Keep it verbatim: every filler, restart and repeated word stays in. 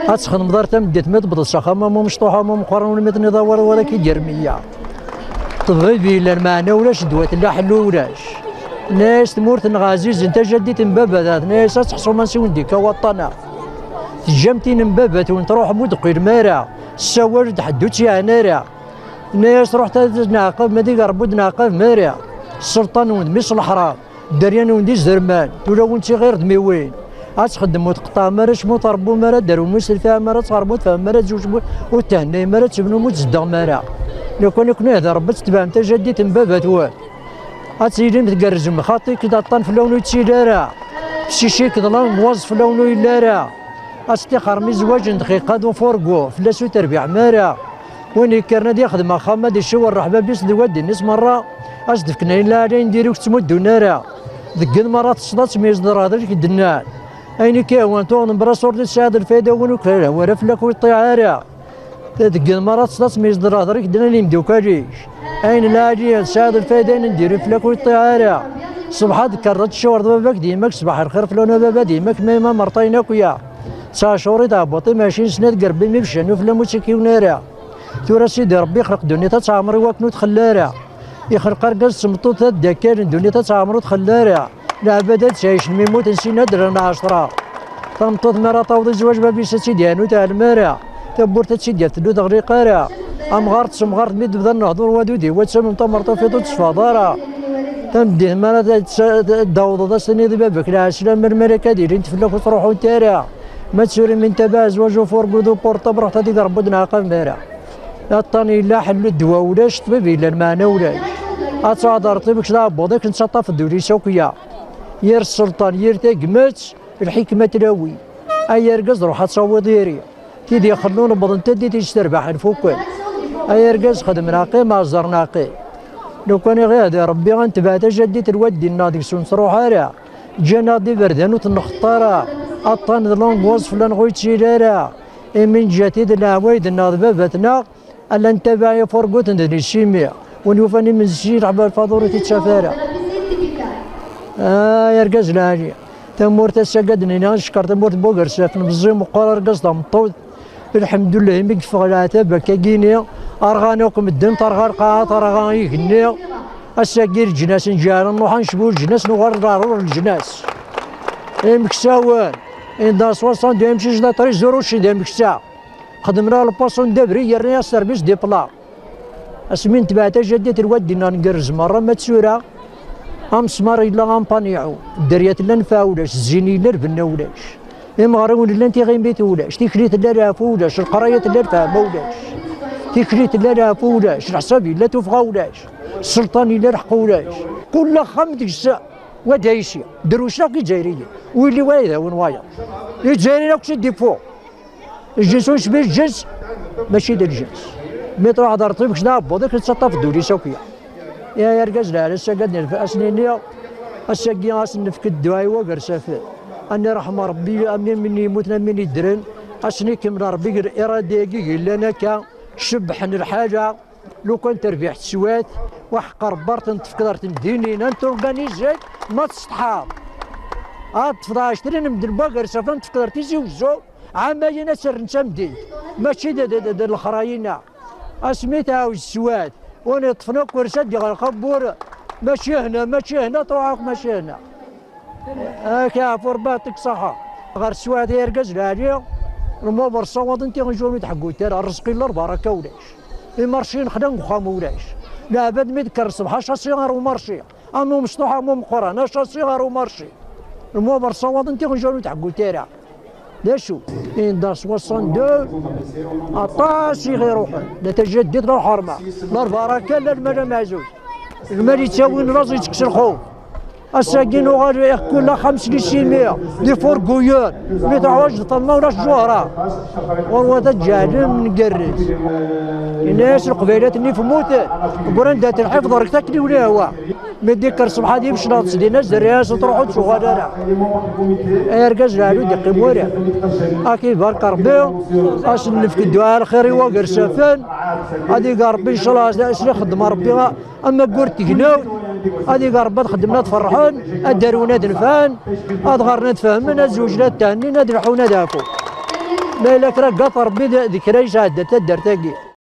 Ad txedmeḍ ar tameddit mi tewwḍeḍ s axxam am umecṭuḥ am umeqqran ur mi tenniḍ awal wala k-id-yermiya. Ṭṭbib yellan meɛna ulac, ddwa tella ḥellu ulac. Nna-yas tmurt-nneɣ ɛzizen tajaddit n baba-tneɣ, tenna-yas ad teḥṣum ansi wen-d-ikka waṭṭan-a. Teǧǧam tin n baba-twen truḥem ur d-teqqilem ara. Ssawal-d ḥedd ur tt-yeɛni ara. Nna-yas ruḥet ad neɛqeb ma d iger ur d-neɛqab ara. Sselṭan-nwen d mmi-s n leḥram. Dderya-nwen d izerman, tura-wen d tiɣirdmiwin. Ad txeddmem ur tqeṭṭɛem ara, acemma ur trebbum ara, ad d-tarum ur s-tefham ara, ad tɣerrem ur tfehmem ara, ad tzewǧem ur, ur thennayem ara, ad tebnum ur tzedɣem ara. Lukan akken ihda Rebbi, tetebɛem tajaddit n baba-twen. Ad tilim tgerrzem, xaṭi-k d aṭṭan fell-awen ur yettili ara. Fsici-k d languaẓ fell-awen ur yelli ara. Ad teṭṭixrem i zzwaǧ n dqiqa d ufurgu, fell-as ur terbiḥem ara. Win yekkren ad yexdem axxam, ad iciwer rreḥbab-is d waddin-is merra, ad s-d-fken ayen lɛali, ayen diri ur k-ttmuddun ara. Deg yiḍ merra tesseḍ ad tmeyyzeḍ rrehḍ i k-d-nnan. Ayen i k-ihwan tuɣ nembraṣ ur d-tesɛiḍ lfayda, win ur k-, wara fell-ak ur yeṭṭiɛ ara. Deg yiḍ merra tesseḍ ad tmeyyzeḍ rrehḍ i k-d-nnan imdukal-ik. Ayen lɛali tesɛiḍ lfayda, ayen n diri fell-ak ur yeṭṭiɛ ara. Ṣṣbeḥ ad d-tekkreḍ ad tciwreḍ baba-k d yemma-k ṣṣbeḥ lxir fell-awen a baba d yemma-k, ma yemma merṭayen akk ya. Ttɛacur i tɛebbuḍ i maɛcin snat gerbi mi beccan ufella mu tt-ikiwen ara. Tura Sidi Ṛebbi ixleq ddunit ad teɛmer i wakken ur txelli ara. Ixleq argaz d tmeṭṭut ad d-akkalen ddunit ad teɛmer ur txelli ara. Leɛbad ad ttɛicen mi mmuten sin ad d-rren ɛecṛa. Tameṭṭut mi ara taweḍ i zzwaǧ bab-is ad tt-id-yernu ur teɛlem ara. Tawwurt ad tt-id-yaf tellu teɣliq ara. Amɣar d temɣart mi d-bdan lehdur wad udi wa d tamem tameṛṭufit ur teṣfaḍ ara. Tameddit mi ara d-tawḍeḍ ad s-tiniḍ i baba-k lɛeslama, lmalak ad ilint fell-ak ur ttruḥunt ara. Ma d tura mi ntabaɛ zzwaǧ ufurgu d upurṭab, ruḥet ad iga Ṛebbi ur d-neɛqab ara. Aṭṭan yella ḥellu ddwa ulac, ṭṭbib yella lmeɛna ulac. Ad teɛḍer ṭṭbib kečč d aɛebbuḍ-ik nettaṭṭaf ddunit akk ya. Yir sselṭan, yir tagmat, lḥikma tlawi. Ay argaz ruḥ ad tawiḍ iri. Tid ixellun wwḍent-d i tis terbaḥen fukken. Ay argaz xedmen aqim ɛeẓẓren aqim. Lukan iɣ ihdi Rebbi ad netbeɛ tajaddit n waddin-nneɣ deg-s ur nettruḥ ara. Ǧǧan-aɣ-d iberdan ur ten-nxeṭṭ ara. Aṭṭan d languaẓ fell-aneɣ ur yettili ara. Imi neǧǧa-t-id leɛwayed-nneɣ d baba-tneɣ, ala ntabaɛ ifurguten d nisimi. Win yufan imensi leḥbab lfaḍur ur t-ittaf ara. Ay argaz lɛali. Tamurt ass-agi ad d-nini ad neckeṛ tamurt n Bugersafen, meẓẓi meqqer argaz tameṭṭut. Lḥemdullah imi yeffeɣ leɛtab akka-gini. Rɣan akk medden, terɣa lqaɛa, terɣa igenni. Ass-agi leǧnas nǧeɛlen nruḥ ad necbu leǧnas nuɣal ɣer ur leǧnas. Imeksawen, inda soixante-deux imcic d aṭri zurucin d imeksa. Xedmen-aɣ le poisson d'abri yerna-yas service de plat. Asmi netbeɛ tajaddit n waddin-nneɣ ngerrez merra, ma d tura amesmar yella ampaniɛu, dderya tella nnfeɛ ulac, zzin yella lbenna ulac, imeɣriwen llan tiɣimit ulac, tikli tella leɛfu ulac, leqraya tella lfehma ulac, tikli tella leɛfu ulac, leḥsab yella tuffɣa ulac, sselṭan yella lḥeqq ulac. Kul axxam deg-s wad aysi, drus akk izzayriyen, wili wa idawen wayeḍ. Izzayriyen akk si d-iffu. Lǧens ur nesbi lǧens, mačči d lǧens. Mi truḥeḍ ar ṭṭbib kečč d aɛebbuḍ-ik ad tettaṭṭaf ddunit akk ya. Ya argaz lɛali, ass-agi ad nini, ad s-nini, ass-agi ad sen-nefk dduɛa i wagersafen. Ad nirḥem Rebbi, am win yemmuten, am win yeddren, ad sen-ikemmel Rebbi deg lirada-agi yellan akka, cebbḥen lḥala, lukan terbiḥ teswat, waḥeqq Rebbi ar ten-tefkeḍ ar ten-dinin, ad n-turganiziḍ, ma tsetḥaḍ. Ad teṭṭfeḍ ɛecrin n medden n wagersafen, ad ten-tefkeḍ ar Tizi Wezzu, Ɛamayen ad tt-rren d tamdint, mačči d, d, d, d lexrayina. Asmi tɛawez teswat, win yeṭṭfen akk urs ad d-iɣer xabbur, mačči hna, mačči hna, truḥ akk mačči hna. Ak iɛfu Rebbi, yeɛṭik ṣṣeḥḥa. Ɣer teswiɛt ay argaz lɛali, lmuber ssawaḍen tiɣenǧurin ur d-ḥeggunt ara, rrezq illa, lbaraka ulac. Imarciyen xlan deg uxxam ulac. Leɛbad mi d-kkren ṣṣbeḥ, acasi ɣer umarci. Am umecṭuḥ am umeqqran, acasi ɣer umarci. Lmuber ssawaḍen tiɣenǧurin ur d-ḥeggunt ara. D acu? Inda soixante-deux, aṭas i ɣ-iruḥen. La tajaddit, la lḥerma, la lbaraka, la lmal ameɛzuz. Lmal yettawin laẓ, yettekkes lxuf. Ass-agi nuɣal kul axxam s lisimi, d ifurguyen. Mi teḥwaǧ lṭelma ulac ǧuhra. Ɣur-wat ad ǧeɛlen ngerrez. Yenna-yas leqbaylat-nni fmuten. Wwran dat lḥifḍ rek takli ula hawa. Mi d-ikker ṣṣbeḥ ad imecneɣ d sdin azerri-as truḥ ur d-tuɣal ara. Ay argaz lɛali ur d-iqqim wara. Ad k-ibarek Rebbi, ad sen-nefk dduɛa lxir i wagersafen. Ad iga Rebbi ncallah s-, ixeddem Rebbi amaggur n tegnawt. Ad iga Rebbi ad xeddmen ad ferḥen, ad d-arun ad nefɛen, ad ɣren ad fehmen, ad zewǧen ad thennin, ad lḥun ad ɛfun. Ma yella kra ggat Rebbi d, d kra yesɛedda taddart-agi.